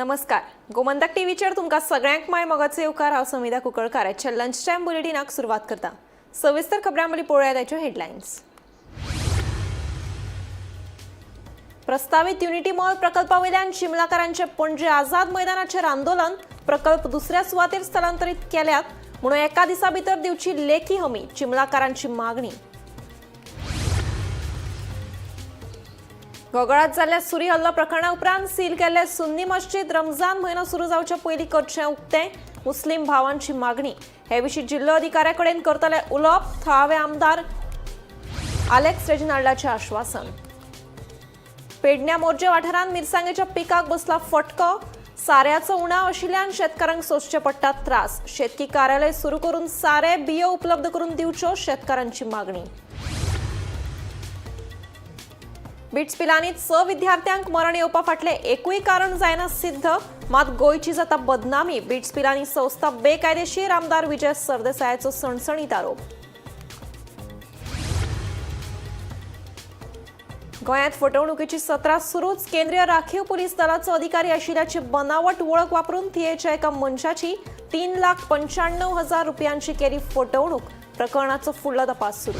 नमस्कार, गोमंतक टीव्हीचेर तुमकां सगळ्यांक माय मोगाचो येवकार. हांव समिधा कुंकळकार. आजच्या लंच टायम बुलेटिनाक सुरवात करता. सविस्तर खबरां पयलीं पळोवया ताच्यो हेडलायन्स. प्रस्तावीत युनिटी मॉल प्रकल्पा वयल्यान शिमलाकारांचे पणजे आझाद मैदानाचेर आंदोलन. प्रकल्प दुसऱ्या सुवातेर स्थलांतरीत केल्यात म्हणून एका दिसा भितर दिवची लेखी हमी, चिमलाकारांची मागणी. गोगळात जाल्ल्या सुरी हल्लो प्रकरणा उपरांत सील केल्ले सुन्नी मस्जिद रमजान म्हयनो सुरू जावच्या पयलीं करचें उक्तें, मुस्लीम भावांची मागणी. हे विशीं जिल्लो अधिकाऱ्या कडेन करतले उलोवप, थळावे आमदार आलेक्स रेजिनाल्डाचें आश्वासन. पेडण्या मोरजे वाठारांत मिरसांगेच्या पिकाक बसला फटको. साऱ्याचो उणाव आशिल्ल्यान शेतकारांक सोंसचे पडटात त्रास. शेतकी कार्यालय सुरू करून सारे बियो उपलब्ध करून दिवच्यो, शेतकारांची मागणी. बिट्स पिलानीत 6 विद्यार्थ्यांक मरण येवपा फाटलें एकूय कारण जायना सिद्ध, मात गोंयची जाता बदनामी. बिट्स पिलानी संस्था बेकायदेशीर, आमदार विजय सरदेसायाचो सणसणीत आरोप. गोंयांत फटवणुकीची सत्रां सुरूच. केंद्रीय राखीव पुलीस दलाचो अधिकारी आशिल्ल्याची बनावट वळख वापरून थियेच्या एका मनशाची 3,95,000 रुपयांची केली फटवणूक. प्रकरणाचो फुडलो तपास सुरू.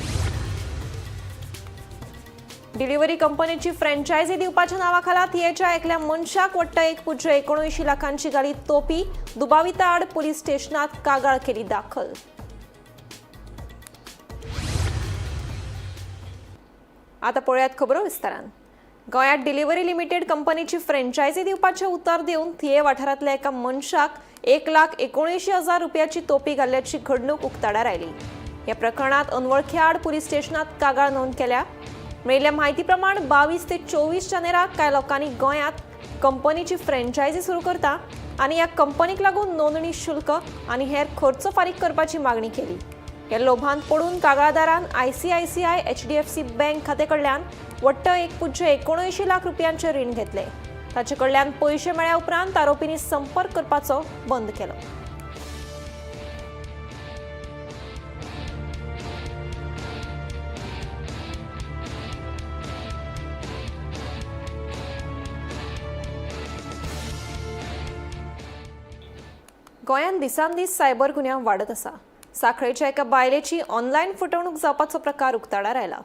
डिलिव्हरी कंपनीची फ्रँचायझी दिवपाच्या नावाखाला थियेच्या एकल्या मनशाक वट्ट 1.79 लाखांची घाली तोपी. दुबाविता आड पुलीस स्टेशनात कागाळ केली दाखल. आता पळयात खबरो विस्तारान. गोंयांत डिलिव्हरी लिमिटेड कंपनीची फ्रँचायझी दिवपाचें उतर दिवन थिये वाठारांतल्या एका मनशाक 1,79,000 रुपयाची तोपी घाल्ल्याची घडणूक उक्ताडार आयली. ह्या प्रकरणात अनवळख्या आड पुलीस स्टेशनात कागाळ नोंद केल्या. मेळिल्ल्या म्हायती प्रमाण 22 ते 24 जानेराक कांय लोकांनी गोंयांत कंपनीची फ्रँचायझी सुरू करता आनी ह्या कंपनीक लागून नोंदणी शुल्क आनी हेर खर्च फारीक करपाची मागणी केली. ह्या लोभांत पडून कागाळदारान आयसीआयसीआय एचडीएफसी बँक खाते कडल्यान वट्ट 1.79 लाख रुपयांचे रीण घेतले. ताचे कडल्यान पयशे मेळ्ळ्या उपरांत आरोपींनी संपर्क करपाचो बंद केलो. गोंयांत दिसान दीस सायबर गुन्यांव वाडत आसा. साखळेच्या एका बायलेची ऑनलायन फटवणूक जावपाचो प्रकार उक्ताडार आयला.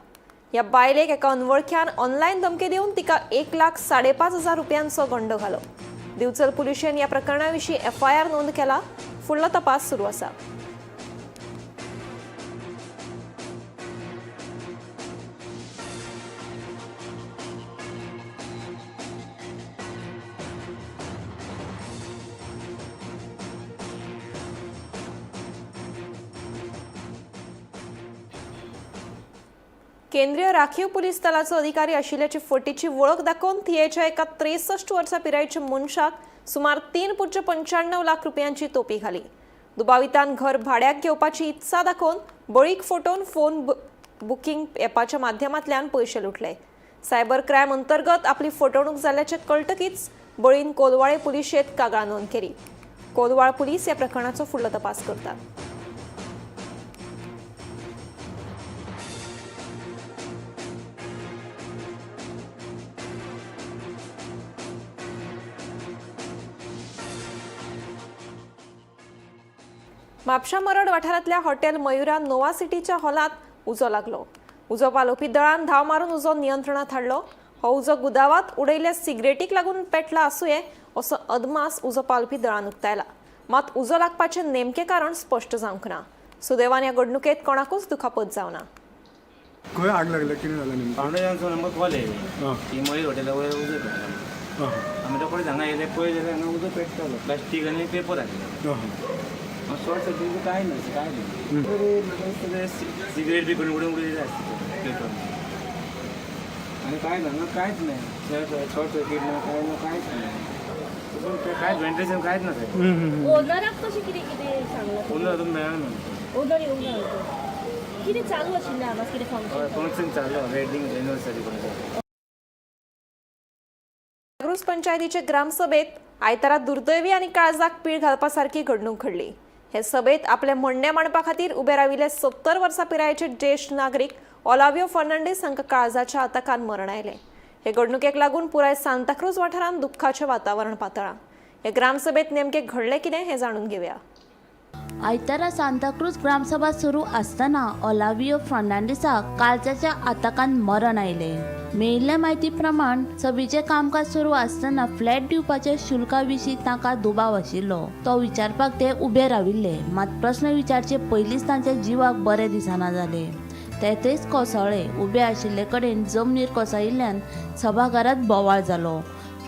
ह्या बायलेक एका अनवळख्यान ऑनलायन धमकी दिवन तिका 1,05,500 रुपयांचो गंडो घालो. दिवचल पुलिशेन ह्या प्रकरणा विशीं एफआयआर नोंद केला. फुडलो तपास सुरू आसा. केंद्रीय राखीव पुलीस दलाचो अधिकारी आशिल्ल्याची फटीची वळख दाखोवन थियेच्या एका 63 वर्सां पिरायेच्या मनशाक सुमार 3.95 लाख रुपयांची तोपी घाली. दुबावितान घर भाड्याक घेवपाची इत्सा दाखोवन बळीक फटोवन फोन बुकिंग ॲपाच्या माध्यमांतल्यान पयशे लुटले. सायबर क्रायम अंतर्गत आपली फटवणूक जाल्ल्याचें कळटकीच बळीन कोलवाळे पुलिशेंत कागाळ नोंद केली. कोलवाळ पुलीस ह्या प्रकरणाचो फुडलो तपास करतात. म्हापशा मरड वाठारांतल्या हॉटेल मयुरा नोवा सिटीच्या हॉलात उजो लागलो. उजो पालोवपी दळान धांव मारून उजो नियंत्रणात हाडलो. हो उजो गुदावात उडयल्ल्या सिगरेटीक लागून पेटला आसुये असो अदमास उजो पालोवपी दळान उक्तायला. मात उजो लागपाचें नेमकें कारण स्पश्ट जावंक ना. सुदैवान ह्या घडणुकेंत कोणाकूच दुखापत जावना. खंय आग लागल्या, कितें जालें नेमकें? फावंडेशनाचो आमकां कॉल येयले की मयूर हॉटेला वयर उजो पेटला. आमी रोखडे हांगा येयले, पळय जाल्यार हांगा उजो पेट्टालो. प्लास्टीक आनी पेपर आसले. शॉर्ट सर्कीट बी कांय ना, कांय ना. तरी म्हाका दिसता ते सिगरेट बी करून उडोवन उडयले आसतले पेपर आनी कांय ना, हांगा कांयच ना. शॉर्ट सर्कीट ना, कांय ना, कांयच ना. पूण ते कांयच व्हेंटिलेशन कांयच ना थंय. ओनराक कशें कितें कितें सांगलां? ओनर अजून मेळना आमकां. ओनर येवंक ना? कितें चालू आशिल्लें हांगा, कितें फंक्शन? फंक्शन चालू, वेडिंग एनिवर्सरी कोणाचें. क्रूज पंचायतीचे ग्रामसभेत आयतारा दुर्दैवी आनी काळजाक पीळ घालपा सारकी घडणूक घडली. हे सभेत आपले म्हणणें मांडपा खातीर उबे राविल्ले 70 वर्सां पिरायेचे ज्येश्ठ नागरीक ओलावियो फर्नांडीस हांकां काळजाच्या आताकान मरण आयलें. हे घडणुकेक लागून पुराय सांताक्रूज वाठारांत दुख्खाचें वातावरण पातळ्ळां. हे ग्रामसभेत नेमके घडले कितें हें जाणून घेवया. आयतारा सांताक्रूज ग्रामसभा सुरू आसतना ओलावियो फर्नांडीसाक काळजाच्या आताकान मरण आयलें. मेळिल्ल्या म्हायती प्रमाण सभेचें कामकाज सुरू आसतना फ्लॅट दिवपाच्या शुल्का विशीं तांकां दुबाव आशिल्लो. तो विचारपाक ते उबे राविल्ले, मात प्रस्न विचारचे पयलींच तांच्या जिवाक बरें दिसना जालें. ते थंयच कोसळ्ळे. उबे आशिल्ले कडेन जमनीर कोसळिल्ल्यान सभाघरांत बोवाळ जालो.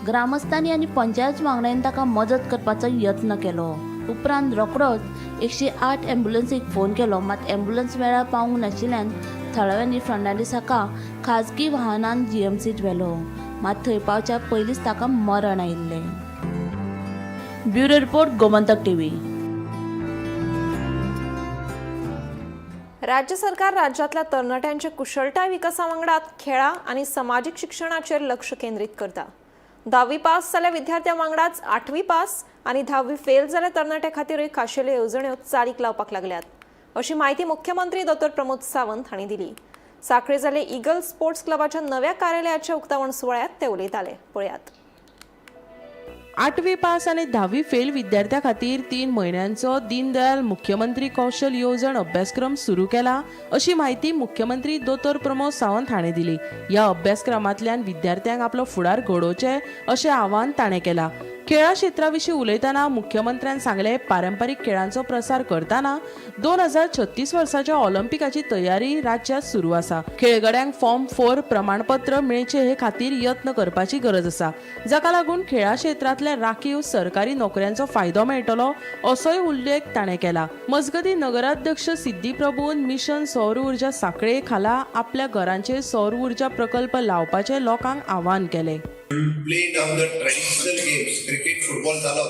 ग्रामस्थांनी आनी पंचायत वांगड्यांनी ताका मदत करपाचो यत्न केलो. उपरांत रोखडोच 108 ॲम्ब्युलन्सीक फोन केलो, मात ॲम्ब्युलन्स वेळार पावूंक नाशिल्ल्यान थळाव्यांनी फर्नांडीस हाका खाजगी वाहनान जीएमसीत व्हेलो, मात थंय पावच्या पयलींच ताका मरण आयिल्लें. Bureau report, Gomantak TV. राज्य सरकार राज्यातल्या तरणाट्यांच्या कुशळटाय विकासा वांगडा खेळां आनी समाजीक शिक्षणाचेर लक्ष केंद्रीत करता. धावी पास जाल्ल्या विद्यार्थ्यां वांगडाच आठवी पास आनी धावी फेल जाल्ल्या तरणाट्यां खातीरूय खाशेल्यो येवजण्यो चालीक लावपाक लागल्यात, अशी म्हायती मुख्यमंत्री दोतोर प्रमोद सावंत हांणी दिली. साखळे जाल्ले इगल स्पोर्ट्स क्लबाच्या नव्या कार्यालयाच्या उक्तावण सुवाळ्यात ते उलयताले. पळयात. आठवी पास आनी धावी फेल विद्यार्थ्यां खातीर 3 म्हयन्यांचो दीनदयाल मुख्यमंत्री कौशल येवजण अभ्यासक्रम सुरू केला, अशी म्हायती मुख्यमंत्री दोतोर प्रमोद सावंत हाणें दिली. ह्या अभ्यासक्रमांतल्यान विद्यार्थ्यांक आपलो फुडार घडोवचें अशें आवाहन ताणें केलां. खेळा क्षेत्रा विशीं उलयतना मुख्यमंत्र्यान सांगलें, पारंपारीक खेळांचो प्रसार करतना 2036 वर्साच्या ऑलिम्पिकाची तयारी राज्यात सुरू आसा. खेळगड्यांक फॉर्म 4 प्रमाणपत्र मेळचें हे खातीर यत्न करपाची गरज आसा, जाका लागून खेळा क्षेत्रांतल्या राखीव सरकारी नोकऱ्यांचो फायदो मेळटलो, असोय उल्लेख ताणें केला. मजगतीं, नगराध्यक्ष सिद्धी प्रभून मिशन सौर ऊर्जा साखळे खाला आपल्या घरांचेर सौर ऊर्जा प्रकल्प लावपाचें लोकांक आवाहन केलें. Play now the traditional games, cricket, football जालो,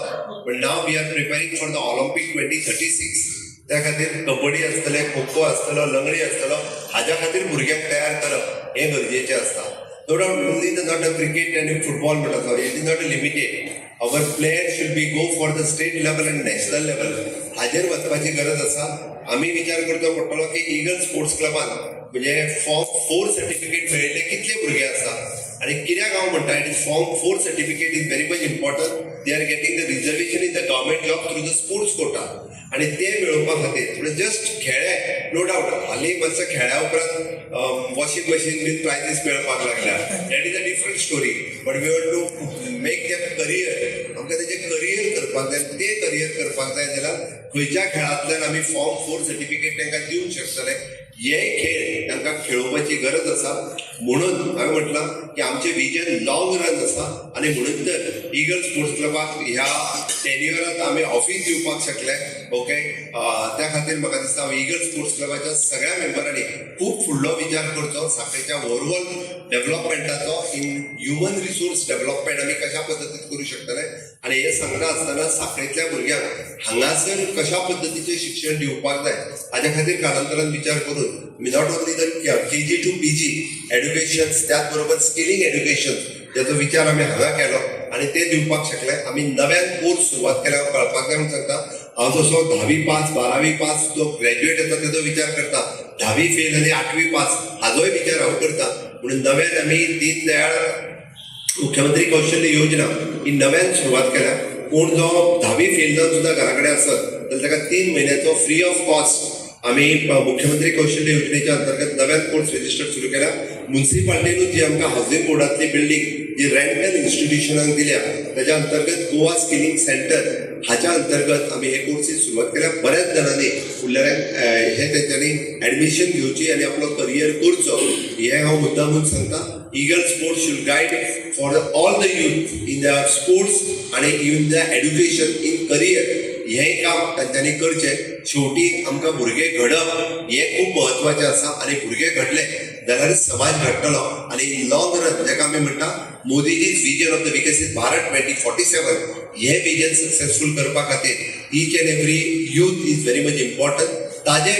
but now we are preparing for the Olympic 2036. त्या खातीर कबड्डी आसतले, खो खो आसतलो, लंगडी आसतलो. हाज्या खातीर भुरग्यांक तयार करप हें गरजेचें आसता. No doubt, only the not a cricket आनी फुटबॉल म्हणटा तो, it is not limited. Our player should be go for the state level and national level. हाजेर वचपाची गरज आसा. आमी विचार करचो पडटलो की इगल स्पोर्ट्स क्लबान म्हणजे फॉर्म 4 सर्टिफिकेट मेळिल्ले कितले भुरगे आसा आणि कित्याक हांव म्हणटा, it is form 4 certificate is very much important. They are getting the reservation in the government job through the sports quota. आणि ते मेळोवपा खातीर म्हणजे जस्ट खेळे, नो डावट, हालीं मातसो खेळ्या उपरांत वॉशिंग मशीन बीन प्रायजीस मेळपाक लागल्या. That is a different story, but we want to make the career. आमकां तेजें करियर करपाक जाय. ते करियर करपाक जाय जाल्यार खंयच्या खेळांतल्यान आमी फॉर्म 4 सर्टिफिकेट तांकां दिवंक शकतले, हे खेळ तांकां खेळोवपाची गरज आसा. म्हणून हांवें म्हटलां की आमचें विजन लॉंग रन आसा आनी म्हणून तर इगल स्पोर्ट्स क्लबाक ह्या टेन्युअरात आमी ऑफीस दिवपाक शकले. ओके, त्या खातीर म्हाका दिसता हांव इगल स्पोर्ट्स क्लबाच्या सगळ्या मेंबरांनी खूब फुडलो विचार करचो साखळेच्या ओवरऑल डेव्हलपमेंटाचो. इन ह्युमन रिसोर्स डेव्हलपमेंट आमी कशा पद्दतीन करूं शकतले आनी हें सांगता आसतना साखळेंतल्या भुरग्यांक हांगासर कशा पद्दतीचें शिक्षण दिवपाक जाय, हाज्या खातीर कालांतरान विचार करून आमी not only the KG to PG education, त्याच बरोबर स्किलिंग एड्युकेशन ज्याचो विचार आमी हांगा केलो आनी ते दिवपाक शकले. आमी नव्यान कोर्स सुरवात केल्या. कळपाक जाय म्हूण सांगता हांव, जसो धावी पास, 12वी पास जो ग्रॅज्युएट येता तेजो विचार करता, धावी फेल आनी आठवी पास हाजोय विचार हांव करता. म्हणून नव्यान आमी दीनदयाळ मुख्यमंत्री कौशल्य योजना ही नव्यान सुरवात केल्या. कोण जो धावी फेल जावन सुद्दां घरा कडेन आसत जाल्यार ताका 3 म्हयन्याचो फ्री ऑफ कॉस्ट आमी मुख्यमंत्री कौशल्य योजनेच्या अंतर्गत नव्यान कोर्स रजिस्टर सुरू केल्या. मुन्सिपाल्टीनूच जी आमकां हावसिंग बोर्डांतली बिल्डींग जी रेंटल इन्स्टिट्युशनाक दिल्या, ताच्या अंतर्गत गोवा स्किलिंग सेंटर हाच्या अंतर्गत आमी हे कोर्सीस सुरवात केल्या. बऱ्याच जाणांनी फुडल्या हे तेंच्यांनी एडमिशन घेवची आनी आपलो करियर करचो हें हांव मुद्दामून सांगता. Eagle Sports should guide for all the youth in the sports आणि in the education, in career. हें काम तांच्यांनी करचें. शेवटी आमकां भुरगे घडप हें खूब म्हत्वाचें आसा आनी भुरगे घडले जाल्यारच समाज घडटलो. आनी इन लॉंग रन, जाका आमी म्हणटा मोदीजी's vision of the Viksit Bharat 2047, हें विजन सक्सेसफूल करपा खातीर each and every youth is very much important. ताजे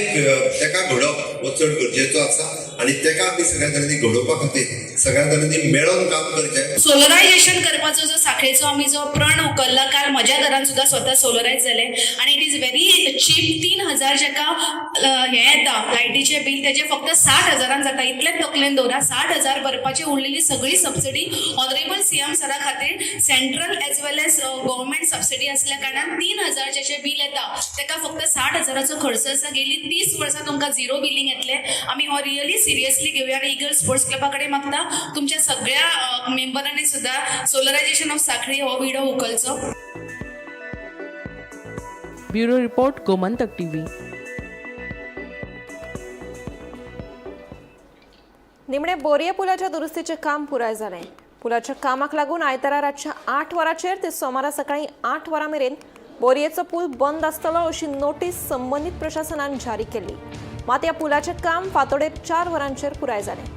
ताका घडोवप हो चड गरजेचो आसा आनी ताका आमी सगळ्या तरांनी घडोवपा खातीर सगळ्या तरांनी मेळोन काम करचें. सोलरायझेशन करपाचो जो साखळेचो आमी जो प्रण उखल्ला, काल म्हज्या घरान सुद्दां स्वता सोलरायज जालें आनी it is very cheap. 3000 जेका हें येता लायटीचें बील, तेजें फक्त 60,000 जाता. इतलेंच तकलेन दवरा, 60,000 भरपाची उरलेली सगळी सबसिडी ऑनरेबल सीएम सरा खातीर central as well as government subsidy आसल्या कारणान 3000 जेचें बील येता तेका फक्त 60,000चो खर्च आसा. गेली 30 वर्सां तुमकां झिरो बिलींग येतलें. आमी हो रियली सिरियसली घेवया आनी इगल स्पोर्ट्स क्लबा कडेन मागता तुमच्या सगळ्या मेंबरांनी सुद्दां सोलरायझेशन ऑफ साखळी हो विडो उखलचो. Bureau report, Gomantak TV. निमणे बोरये पुलाच्या दुरुस्तीचें काम पुराय जालें. पुलाच्या कामाक लागून आयतारा रातच्या 8 वरांचेर ते सोमारा सकाळीं 8 वरां मेरेन बोरयेचो पूल बंद आसतलो अशी नोटीस संबंदीत प्रशासनान जारी केल्ली. मात ह्या पुलाचें काम फांतोडेर 4 वरांचेर पुराय जालें.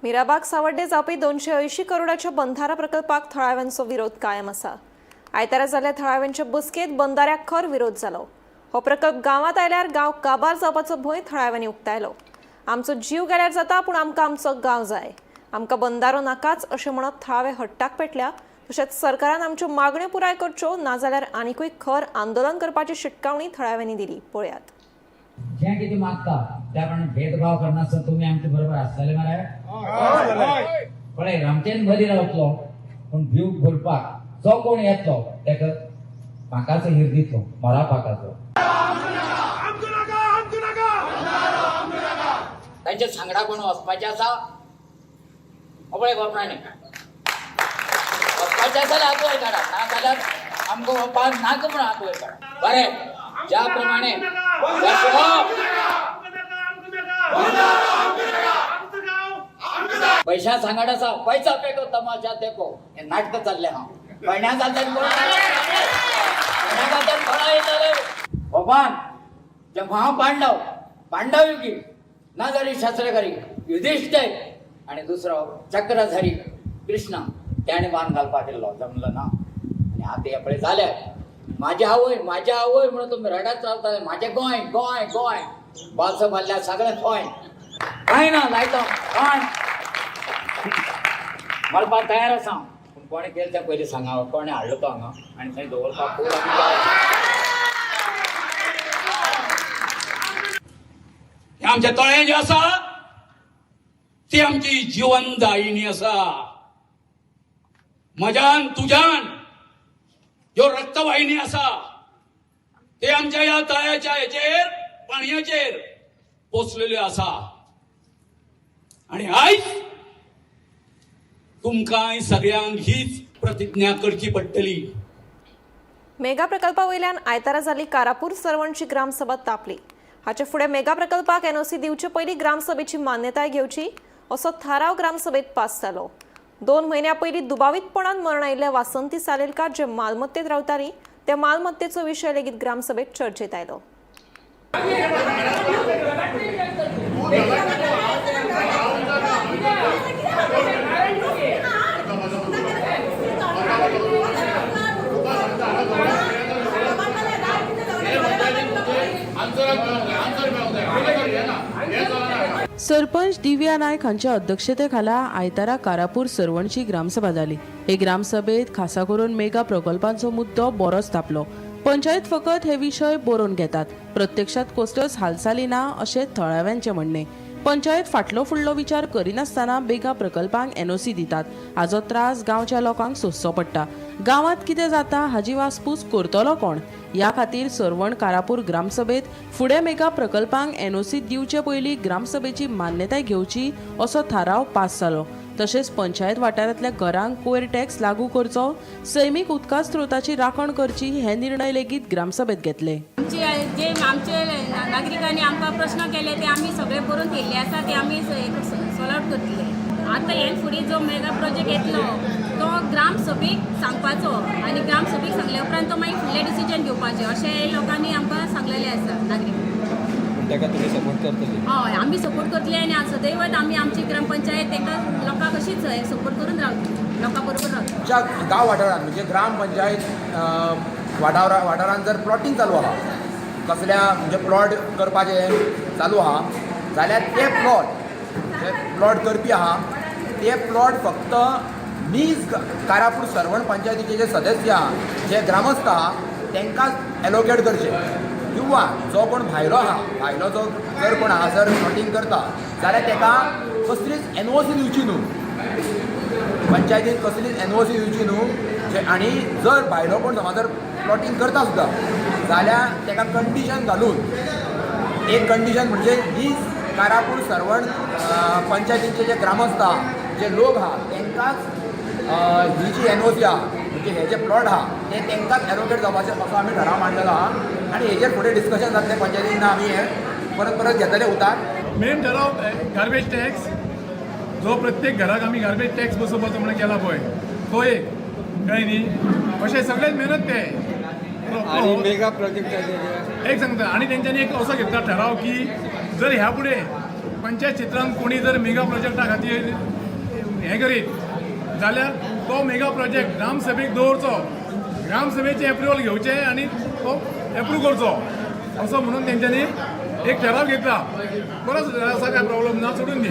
मिराबाग सावड्डे जावपी 280 करोडाच्या बंधारा प्रकल्पाक थळाव्यांचो विरोध कायम आसा. आयतारा जाल्ल्या थळाव्यांच्या बसकेंत बंधाऱ्याक खर विरोध जालो. हो प्रकल्प गांवांत आयल्यार गांव काबार जावपाचो भंय थळाव्यांनी उक्तायलो. आमचो जीव गेल्यार जाता, पूण आमकां आमचो गांव जाय, आमकां बंधारो नाकाच अशें म्हणत थळावे हट्टाक पेटल्या. तशेंच सरकारान आमच्यो मागण्यो पुराय करच्यो, नाजाल्यार आनिकूय खर आंदोलन करपाची शिटकावणी थळाव्यांनी दिली. पळयात. जें कितें मागता त्या प्रमाणे भेदभाव करनासतना तुमी आमचे बरोबर आसतले मरे? पळय, रामचेन बरी रावतलो, पूण भीव भरपाक जो कोण येतलो तेका पाकाचो हिर दितलो, मरा पाकाचो. तांच्या सांगडा कोण वचपाचें आसा? हो पळय गोपणांनी वचपाचें आसा जाल्यार हात वयर काडा, ना जाल्यार आमकां हो पान नाका म्हणून हात वयर काडा. बरें, ज्या प्रमाणे पैशा सांगाड आसा, पैसा पेको तमाशा देखो, हे नाटक चाललें हांव. पयण्या जाल्यार कोण पयण्या जाल्यार कोणा येतले भगवान जे महापांडव, पांडव युगी ना जाली शस्त्रकरी युधिष्ठिर आणि दुसरो चक्रधारी कृष्ण, त्याने बाण घालपाक केल्लो, जमलो ना. आनी आतां हे पळय जाले माझे आवय, माझे आवय म्हणून तुमी रडत रावताले. माझे गोंय गोंय गोंय बालसो मारल्या सगळें गोंय. कांय ना लायतो कोण मरपाक तयार आसा, पूण कोणें केलें तें पयलीं सांगा, कोणें हाडलो तो हांगा आनी थंय दवरपाक खूब आमी हे आमच्या तळें जें आसा ती आमची जिवनदायिनी आसा. म्हज्यान तुज्यान ज्यो रक्तवाहिनी आसा ते आमच्या ह्या तळ्याच्या हेचेर पाणयाचेर पोसलेल्यो आसा. आनी आयज तुमकां सगळ्यांक हीच प्रतिज्ञा करची पडटली. मेगा प्रकल्पा वयल्यान आयतारा जाल्ली कारापूर सरवणची ग्रामसभा तापली. हाचे फुडें मेगा प्रकल्पाक एनओसी दिवचे पयलीं ग्रामसभेची मान्यताय घेवची असो थाराव ग्रामसभेत पास जालो. 2 म्हयन्या पयलीं दुबावीतपणान मरण आयिल्ल्या वासंती सालेलकार जे मालमत्तेत रावताली त्या मालमत्तेचो विशय लेगीत ग्रामसभेत चर्चेत आयलो. सरपंच दिव्या नायक हांच्या अध्यक्षतेखाला आयतारा कारापूर सरवणची ग्रामसभा जाली. हे ग्रामसभेत खासा करून मेगा प्रकल्पांचो मुद्दो बरोच तापलो. पंचायत फकत हे विशय बरोवन घेतात, प्रत्यक्षात कसल्योच हालचाली ना अशें थळाव्यांचें म्हणणें. पंचायत फाटलो फुडलो विचार करिनासतना बेगा प्रकल्पांक एनओसी दितात. हाजो त्रास गांवच्या लोकांक सोंसचो पडटा. गांवांत कितें जाता हाजी वासपूस करतलो कोण? ह्या खातीर सर्वण कारापूर ग्रामसभेत फुडें मेगा प्रकल्पांक एनओसी दिवचे पयलीं ग्रामसभेची मान्यताय घेवची असो थाराव पास जालो. तशेंच पंचायत वाठारांतल्या घरांक कोयर टॅक्स लागू करचो, सैमीक उदका स्रोताची राखण करची हे निर्णय लेगीत ग्रामसभेत घेतले. जे आमचे नागरिकांनी आमकां प्रश्न केले ते आमी सगळे बरोवन थेयल्ले आसा, ते आमी सॉल्व आउट करतले. आतां हेन फुडें जो मेगा प्रोजेक्ट येतलो तो ग्रामसभेक सांगपाचो आनी ग्रामसभेक सांगल्या उपरांत तो मागीर फुडलें डिसिजन घेवपाचें अशें लोकांनी आमकां सांगलेलें आसा नागरीक. ताका तुमी सपोर्ट करतले? हय, आमी सपोर्ट करतले आनी सदैवच आमी आमची ग्रामपंचायत तांकां लोकांक अशीच सपोर्ट करून रावतली, लोकां बरोबर रावतली. आमच्या गांव वाठारांत म्हणजे ग्रामपंचायत वाठारांत जर प्लॉटींग चालू आहा, कसल्या म्हणजे प्लॉट करपाचें चालू आहा जाल्यार ते प्लॉट जे प्लॉट करपी आहा ते प्लॉट फक्त नीज कारापूर सर्वण पंचायतीचे जे सदस्य आहा, जे ग्रामस्थ आहा तांकांच एलोकेट करचे, किंवा जो कोण भायलो आहा, भायलो जो जर कोण हांगासर प्लॉटींग करता जाल्यार ताका कसलीच एनओसी दिवची न्हू, पंचायतीन कसलीच एनओसी दिवची न्हू. आनी जर भायलो कोण समज जर प्लॉटींग करता सुद्दां जाल्यार ताका कंडिशन घालून, एक कंडिशन म्हणजे हीच कारापूर सर्वण पंचायतीचे जे ग्रामस्थ आहा, जे लोक आहा तांकांच ही जी एनओसी आहा म्हणजे हे जे प्लॉट आहा ते तांकांच एलोकेट जावपाचें असो आमी ठराव मांडलेलो आहा. आनी हेजेर फुडें डिस्कशन जातलें पंचायतीन, आमी हे परत परत घेतले उतार. मेन ठराव गार्बेज टॅक्स जो प्रत्येक घराक आमी गार्बेज टॅक्स बसोवपाचो म्हणून केला पळय तो एक, कळ्ळें न्ही? अशें सगळेच मेहनत ते आनी मेगा प्रोजेक्टाचेर एक सांगता. आनी तेंच्यांनी एक असो घेतला ठराव की जर ह्या फुडें पंचायत क्षेत्रांत कोणी जर मेगा प्रोजेक्टा खातीर हें करीत जाल्यार तो मेगा प्रोजेक्ट ग्रामसभेक दवरचो, ग्रामसभेचें एप्रुवल घेवचें आनी तो एप्रूव करचो असो म्हणून तेंच्यांनी एक ठराव घेतला. बरोच असा काय प्रॉब्लम ना, सोडून दी.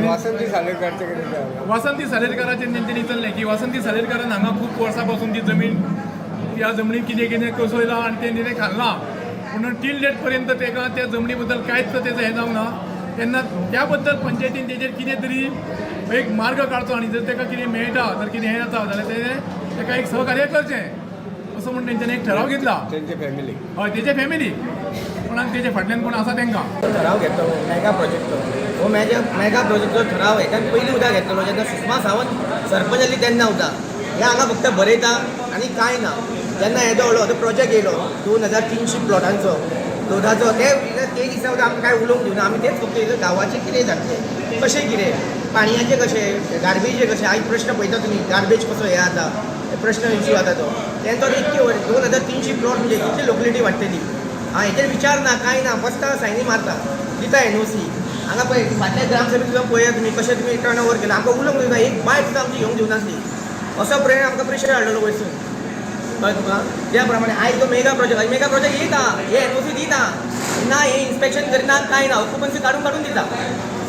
वासंती सालेलकारचें कितें? वासंती सालेलकाराचेर तेंच्यांनी चल्लें की वासंती सालेलकारान हांगा खूब वर्सां पासून ती जमीन, त्या जमनीन कितें कितें कसयलां आनी तें कितें खाल्लां, पूण टील डेट पर्यंत ताका त्या जमनी बद्दल कांयच तेजो हें जावंक ना. तेन्ना त्या बद्दल पंचायतीन तेजेर कितें तरी एक मार्ग काडचो आनी जर ताका कितें मेळटा जर कितें हें जाता जाल्यार तेणें ताका एक सहकार्य करचें असो म्हूण तेंच्यांनी एक ठराव घेतला. तेंचे फॅमिली? हय, तेजे फॅमिली कोणाक तेजे फाटल्यान कोण आसा तेंकां. ठराव घेतलो मेगा प्रोजेक्टचो, हो मेगा प्रोजेक्टचो ठराव हेच्यान पयलीं उदक घेतलेलो जेन्ना सुषमा सावंत सरपंच जाल्ली तेन्ना उदक हे हांगा फक्त बरयता आनी कांय ना. जेन्ना येदो व्हडलो तो प्रोजेक्ट येयलो 2300 प्लॉटांचो लोधाचो, ते दिसा सुद्दां आमकां कांय उलोवंक दिवना. आमी तेच फक्त गांवाचें कितें जातलें, कशें कितें, पाणयाचें कशें, गार्बेजीचें कशें. आयज प्रश्न पळयता तुमी गार्बेज कसो हें जाता, प्रश्न इश्यू जाता तो तेंचो. इतके 2300 प्लॉट म्हणजे कितली लोकलिटी वाडटली. आं, हेचेर विचार ना, कांय ना, बसता सायनी मारता, दिता एनओसी. हांगा पळय फाटल्या ग्रामसभेत सुद्दां पळया तुमी कशें तुमी टर्न ओवर केला, आमकां उलोवंक दिवना, एक बायट सुद्दां आमची घेवंक दिवनासली. असो प्रेरण आमकां प्रेशर हाडलेलो वयरसून, कळ्ळें तुका? त्या प्रमाणे आयज जो मेगा प्रोजेक्ट, मेगा प्रोजेक्ट येता, हे एनओसी दिता ना, हे इन्स्पेक्शन करिना, कांय ना, ऑक्युपन्सी काडून काडून दिता,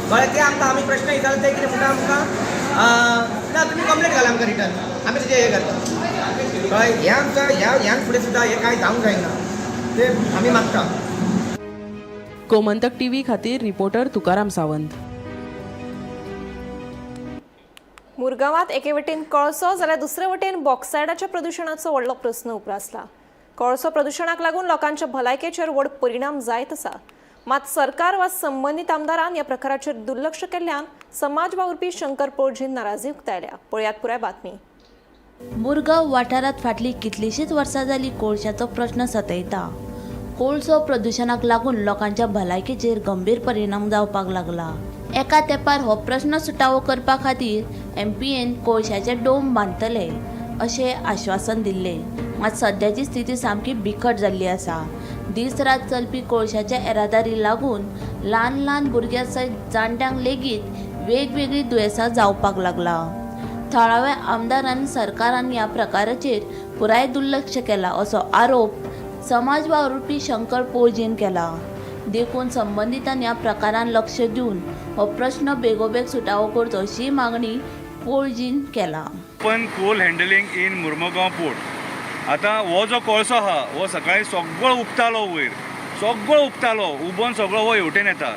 कळ्ळें? ते आमकां आमी प्रश्न विचारले ते कितें म्हणटा आमकां, ना तुमी कंप्लेन घाला आमकां रिटर्न, आमी तेजें हें करता, कळ्ळें? हें आमकां ह्या फुडें सुद्दां हें कांय जावंक जायना ते आमी मागता. गोमंतक टीव्ही खातीर रिपोर्टर तुकाराम सावंत. मुरगांवांत एके वटेन कळसो जाल्यार दुसरे वटेन बॉक्सायडाच्या प्रदुशणाचो व्हडलो प्रस्न उप्रासला. कळसो प्रदुशणाक लागून लोकांच्या भलायकेचेर व्हड परिणाम जायत आसा. मात सरकार वा संबंदीत आमदारान ह्या प्रकाराचेर दुर्लक्ष केल्ल्यान समाज वावुरपी शंकर पोळजीन नाराजी उक्तायल्या. पळयात पुराय बातमी. मुरगांव वाठारांत फाटलीं कितलींशींच वर्सां जालीं कोळशाचो प्रश्न सतयता. कोळसो प्रदुशणाक लागून लोकांच्या भलायकेचेर गंभीर परिणाम जावपाक लागला. एका तेंपार हो प्रश्न सुटावो करपा खातीर एमपीएन कोळशाचे डोम बांदतले अशें आश्वासन दिल्लें. मात सद्याची स्थिती सामकी बिकट जाल्ली आसा. दीस रात चलपी कोळशाच्या येरादारी लागून ल्हान ल्हान भुरग्यां सयत जाणट्यांक लेगीत वेगवेगळीं दुयेंसां जावपाक लागला. थळाव्या आमदारान सरकारान ह्या प्रकाराचेर पुराय दुर्लक्ष केलां असो आरोप समाज वावुरपी शंकर पोळजीन केला. देखून संबंदितांनी ह्या प्रकारान लक्ष दिवन हो प्रश्न बेगोबेग सुटावो करचो अशी मागणी पोळजीन केला. Open coal handling in Mormugao port. आतां हो जो कोळसो आहा हो सकाळी सगळो उबतालो, वयर सगळो उबतालो, उबोन सगळो हो हेवटेन येता.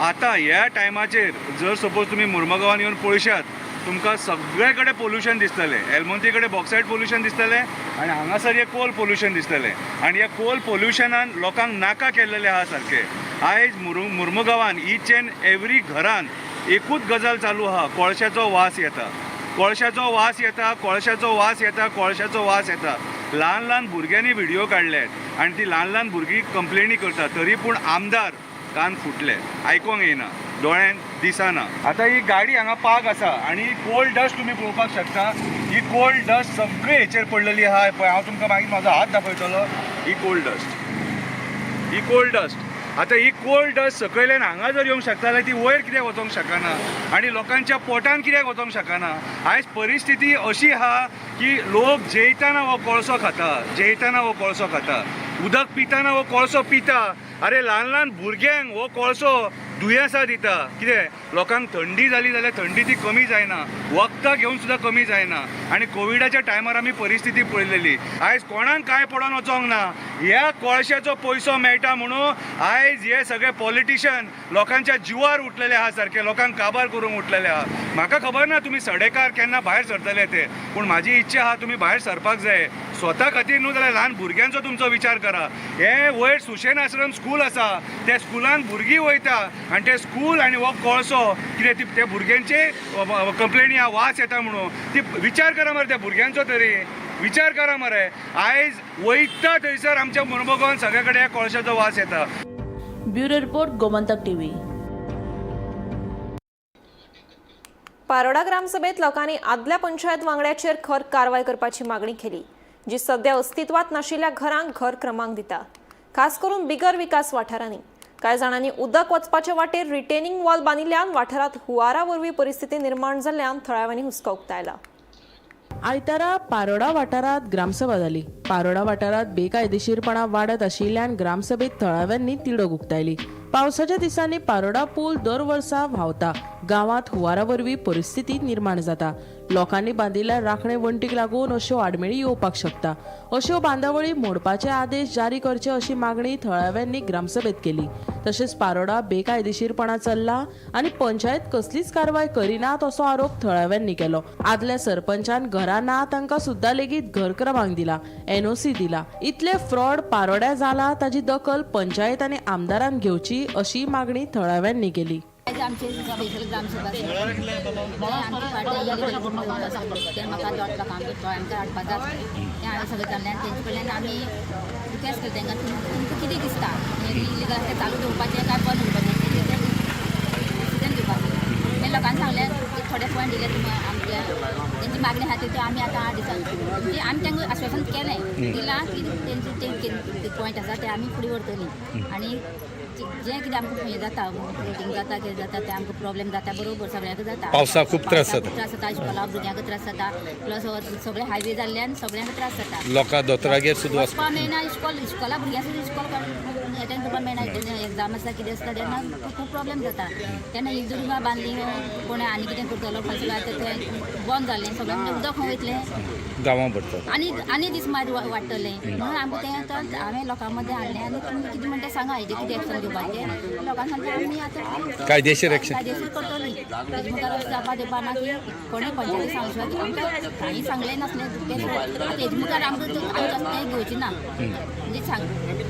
आतां ह्या टायमाचेर जर सपोज तुमी मुर्मुगांवान येवन पळयशात, तुमकां सगळे कडेन पोल्युशन दिसतलें. एलमोंती कडेन बॉक्सायड पोल्युशन दिसतलें आनी हांगासर हें कोल पोल्युशन दिसतलें. आनी ह्या कोल पोल्युशनान लोकांक नाका केल्लेलें आहा सारकें. आयज मुर्मुगांवान इच एंड एवरी घरान एकूच गजाल चालू आहा, कोळशाचो वास येता, कोळशाचो वास येता, कोळशाचो वास येता, कोळशाचो वास येता. ल्हान ल्हान भुरग्यांनी व्हिडियो काडले आनी ती ल्हान ल्हान भुरगीं कंप्लेनी करतात, तरी पूण आमदार कान फुटले, आयकोंक येयना, दोळ्यान दिसना. आतां ही गाडी हांगा पार्क आसा आनी कोल्ड डस्ट तुमी पळोवपाक शकता. ही कोल्ड डस्ट सगळी हेचेर पडलेली आहा. पळय हांव तुमकां मागीर म्हजो हात दाखयतलो. ही कोल्ड डस्ट, ही कोल्ड डस्ट. आतां ही कोल्ड डस्ट सकयल्यान हांगा जर येवंक शकता जाल्यार ती वयर कित्याक वचोंक शकना आनी लोकांच्या पोटान कित्याक वचोंक शकना? आयज परिस्थिती अशी आहा की लोक जेयतना हो कोळसो खाता, जेयतना हो कोळसो खाता, उदक पितना हो कोळसो पिता. अरे ल्हान ल्हान भुरग्यांक हो कोळसो दुयेंसां दिता. कितें लोकांक थंडी जाली जाल्यार थंडी ती कमी जायना, वखदां घेवन सुद्दां कमी जायना. आनी कोविडाच्या टायमार आमी परिस्थिती पळयलेली. आयज कोणाक कांय पडोन वचोंक ना. ह्या कोळशाचो पयसो मेळटा म्हणून आयज हे सगळे पॉलिटिशन लोकांच्या जिवार उठलेले आहा सारके, लोकांक काबार करूंक उठलेले आहा. म्हाका खबर ना तुमी सडेकार केन्ना भायर सरतले ते, पूण म्हाजी इच्छा आहा तुमी भायर सरपाक जाय. स्वता खातीर न्हू जाल्यार ल्हान भुरग्यांचो तुमचो विचार करा. हे वयर सुशेन आश्रम स्कूल आसा, त्या स्कुलान भुरगीं वयता आनी ते स्कूल आनी हो कोळसो कितें ती त्या भुरग्यांचे कंप्लेनी आहा, वास येता म्हणून. ती विचार करा मरे, त्या भुरग्यांचो तरी विचार करा मरे. आयज वयता थंयसर आमच्या मुर्मुगांवान सगळे कडेन ह्या कोळशाचो वास येता. Bureau report, Gomantak TV. Paroda ग्रामसभेत लोकांनी आदल्या पंचायत वांगड्याचेर खर कारवाय करपाची मागणी केली, जी सध्या अस्तित्वात नाशिल्ल्या घरांक घर क्रमांक दिता, खास करून बिगर विकास वाठारांनी. कांय जाणांनी उदक वचपाचे वाटेर रिटेनिंग वॉल बांदिल्ल्यान वाठारांत हुंवारा वरवीं परिस्थिती निर्माण जाल्ल्यान थळाव्यांनी हुस्को उक्तायला. आयतारा पारोडा वाठारांत ग्रामसभा जाली. पारोडा वाठारांत बेकायदेशीरपणा वाडत आशिल्ल्यान ग्रामसभेत थळाव्यांनी तिडक उक्तायली. पावसाच्या दिसांनी पारोडा पूल दर वर्सा व्हांवता. गांवांत हुंवारा वरवीं परिस्थिती निर्माण जाता. लोकांनी बांदिल्ल्या राखणे वण्टीक लागून अश्यो आडमेळी येवपाक शकता. अश्यो बांदावळी मोडपाचे आदेश जारी करचे अशी मागणी थळाव्यांनी ग्रामसभेत केली. तशेंच पारोडा बेकायदेशीरपणा चल्ला आनी पंचायत कसलीच कारवाय करिनात असो आरोप थळाव्यांनी केलो. आदल्या सरपंचान घरां ना तांकां सुद्दां लेगीत घर क्रमांक दिला, एनओसी दिला. इतले फ्रॉड पारोड्या जाला ताची दखल पंचायत आनी आमदारान घेवची अशी मागणी थळाव्यांनी केली. आमचे स्पेशल ग्रामसभा आमची पार्टी ते म्हाका लोकांक आमकां हाडपाक जाय तें हांवें सगळें जाल्लें आनी तेंचे कडल्यान आमी रिक्वेस्ट केलें तांकां, तुमकां कितें दिसता हें इलिगल तें चालू दवरपाचें काय बंद दवरपाचें तें डिसिजन घेवपाचें. मागीर लोकांनी सांगलें थोडे पॉयंट दिले तुमी आमच्या तेंची मागणी आहा त्यो आमी आतां 8 दिसान म्हणजे आमी तांकां आश्वासन केलें दिलां की तेंचे ते पॉयंट आसा ते आमी फुडें व्हरतलीं आनी जें कितें आमकां हें जाता फ्लोटींग जाता कितें जाता तें आमकां प्रॉब्लेम जाता बरोबर सगळ्यांक जाता. पावसाक खूब त्रास जाता, त्रास जाता, इस्कॉला भुरग्यांक त्रास जाता, प्लस सगळे हायवे जाल्ल्यान सगळ्यांक त्रास जाता. लोकां दोतोरागेर सुद्दां वचपाक मेळना, इस्कॉला भुरग्यांक सुद्दां इस्कॉल एटेंड करपाक मेळना. एग्जाम आसता कितें आसता तेन्ना खूब प्रॉब्लेम जाता. तेन्ना एक दुर्गा बांदली कोणें आनी कितें करतलो खंयचो आतां तें बंद जालें सगळें, म्हणजे उदक खंय वयतलें गांवां भरता आनी आनी दीस मागीर वाडटलें. म्हणून आमकां तें आतां हांवें लोकां मदें हाडलें आनी तुमी कितें म्हणटा सांगा हेजें कितें एक्शन घेवपाचें. लोकांक सांगलें आमी आतां कायदेशीर एक्शन कायदेशीर करतली. तेजे मुखार अशें जावपा दिवपा ना की कोणें पंचायती सांगूं आमकां कांय सांगलें नासलें तें आतां हेजे मुखार आमकां आमी तसलें घेवचें ना. म्हणजे सांग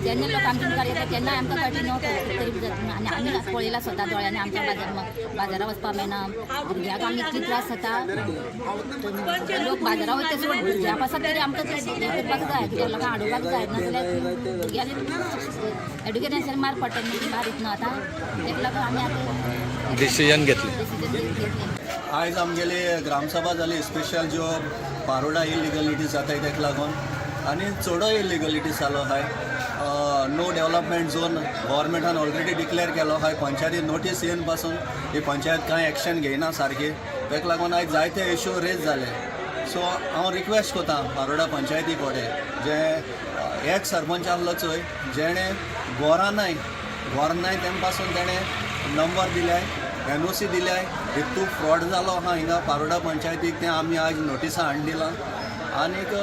जेन्ना लोक आमच्या मुखार येता तेन्ना आमकां कळटा न्हू तरी जाता. आनी आमी पळयलां स्वता दोळ्यांनी आमच्या बाजारां वचपाक मेळना, भुरग्यांक आमी इतली त्रास जाता. लोक बाजारां वयता सोड भुरग्यां पासत तरी आमकां हें करपाक जाय, कित्याक लोकांक हाडोवपाक जाय, नाजाल्यार भुरग्यांक एड्युकेशनाचेर मार पडटा न्हू, मार येतना आतां तेका लागून आमी आतां डिसिजन घेतलें. आयज आमगेली ग्रामसभा जाली स्पेशल ज्यो पारोडा इलिगलिटीज जाताय तेका लागून आनी चडय इलिगलिटीज जालो आहाय. नो डेवलपमेंट झोन गव्हर्मेंटान ऑलरेडी डिक्लेअर केलो आहाय. पंचायती नोटीस येवन पासून ही पंचायत कांय एक्शन घेयना सारकी, तेका लागून आयज जायते इश्यू रेज जाले. सो हांव रिक्वेस्ट करता पारोडा पंचायती कडेन, जे एक सरपंच आहलो चोय जेणे गोरां नाय तेम पासून तेणें नंबर दिल्याय, एनओसी दिल्याय, हितू फ्रॉड जालो आहा हिंगा पारोडा पंचायतीक, तें आमी आयज नोटिसां हाडून दिलां. आनीक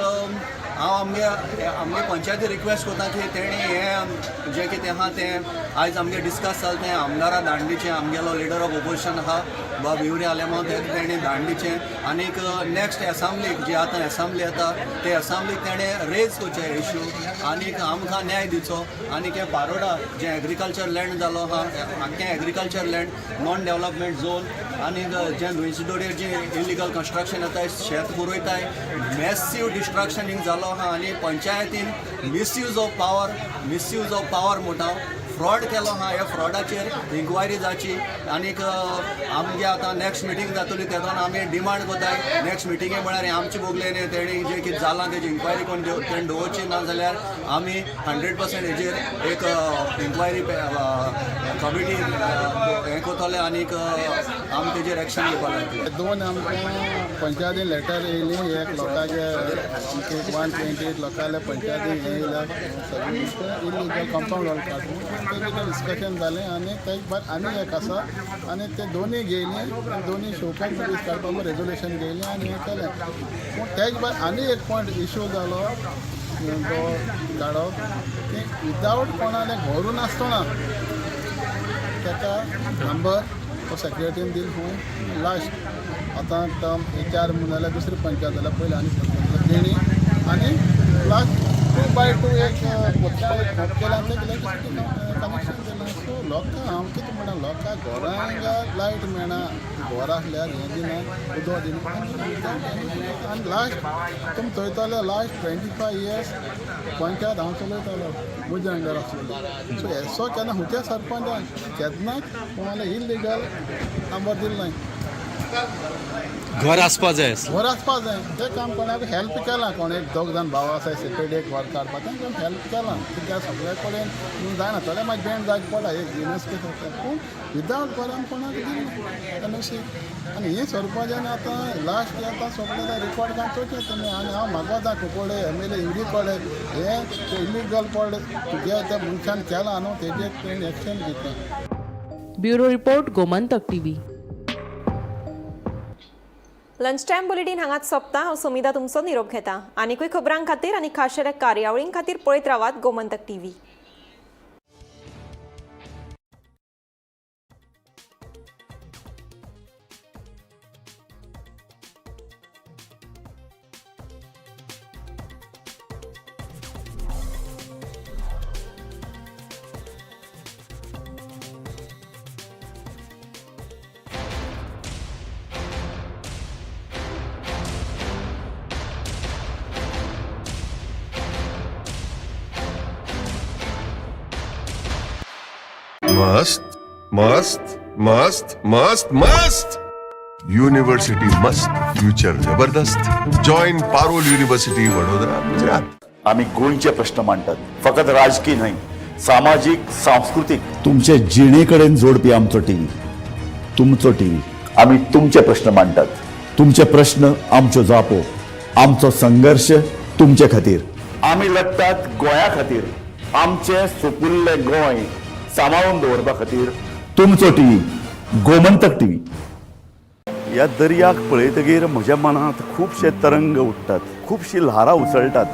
हांव आमगे आमगे पंचायती रिक्वेस्ट करता की तेणी हें जें कितें आहा तें आयज आमगे डिस्कस जालें तें आमदारा धाडणीचें, आमगेलो लिडर ऑफ ओपोजिशन आहा बाब युरी आलेमांव, तेका तेणी धाडणीचें आनीक नॅक्स्ट एसेंब्लीक जी आतां एसेंब्ली येता ते एसेंब्लीक तेणें रेज करचें इशू आनीक आमकां न्याय दिवचो. आनीक हें पारोडा जें एग्रीकल्चर लँड जालो आहा, आख्खें agriculture land non development zone आनीक जें नुंयची जें इलिगल कंस्ट्रक्शन येताय, शेत पुरयताय, मॅसीव डिस्ट्रक्शन हिंग जालो आहा आनी पंचायतीन misuse of power म्हणटा फ्रॉड केलो आहा. ह्या फ्रॉडाचेर इन्क्वायरी जावची आनीक आमगे आतां नॅक्स्ट मिटींग जातली तेदोन आमी डिमांड करताय. नॅक्स्ट मिटिंगे म्हळ्यार हें आमचे बोगले न्ही, तेणी जें कितें जालां तेजी इन्क्वायरी कोण तेणी दवरची, ना जाल्यार आमी 100% हेजेर एक इन्क्वायरी कमिटी हें करतले आनीक आमी तेजेर एक्शन घेवपाक लागतले. दोन आमकां पंचायतीन लेटर येयली, एक लोकांचे आमचे 128 लोकांले पंचायतीन हें येयल्या सगळीं इलिगल कंपावंड वॉल काडून तेजें डिस्कशन जालें आनी तेज भायर आनी एक आसा आनी ते दोनूय घेयली, दोनूय शोकॉज नोटीस काडपाक रेजोल्युशन घेयलें आनी हें केलें. पूण तेज भायर आनी एक पॉयंट इशू जालो तो काडप की विदावट कोणालें घरू नासतना ताका नंबर तो सेक्रेटरीन दिल खंय लास्ट आतां टर्म 4 म्हूण जाल्यार दुसरी पंचायत जाल्यार पयलीं आनी सरपंच तेणी आनी लास्ट 2x2 एक केला आनी इलेक्ट्रिसिटी कनेक्शन दिलां. सो लोकांक हांव कितें म्हणटा, लोकांक घरांक लायट मेळना, घर आसल्यार हें दिना, उदक दिना. आनी लास्ट तुमी चोयतले लास्ट 25 इयर्स पंचायत हांव चलयतालो म्हज्या अंडर आसलेली. सो येसो केन्ना हुच्या सरपंचान केन्नाच कोणाले इलिगल नंबर दिलो नाय. घर आसपा जाय, घर आसपा जाय तें काम कोणाक हेल्प केलां, कोण एक दोग जाण भाव आसा सेपरेट एक घर काडपाक तांकां हेल्प केलां कित्याक सगळे कडेन जायना, थोडे मागीर बेंड जायत पडटा एक जिनस कितें, पूण विदावट घरान कोणाक दिना एनओसी. आनी हे सरपंचान आतां लास्ट आतां सगळें रिकॉर्ड काम चोयचें तुमी. आनी हांव मागोता कुंकळे एमएलए युरी कडेन हें इलिगल पड तुगे त्या मनशान केलां न्हू तेजेर तेणी एक्शन घेतलें. Bureau report, Gomantak TV. Lunch time bulletin हांगाच सोंपता. हांव समिता तुमचो निरोप घेता. आनीकूय खबरां खातीर आनी खाशेल्या कार्यावळीं खातीर पळयत रावात गोमंतक टीव्ही. मस्त मस्त मस्त मस्त मस्त युनिव्हर्सिटी मस्त, फ्युचर जबरदस्त. Join Parul university, Vadodara, Gujarat. आमी गोंयचे प्रश्न मांडटात, फकत राजकीय न्हय, सामाजीक, सांस्कृतीक, तुमचे जिणे कडेन जोडपी आमचो टीव्ही, तुमचो टीव्ही. आमी तुमचे प्रश्न मांडटात, तुमचे प्रश्न आमच्यो जापो, आमचो संघर्श तुमचे खातीर. आमी लढटात गोंया खातीर, आमचें सुपुल्लें गोंय सांबाळून दवरपा खातीर. तुमचो टीव्ही, गोमंतक टीव्ही. ह्या दर्याक पळयतगीर म्हज्या मनांत खुबशे तरंग उठ्ठात, खुबशी ल्हारां उसळटात.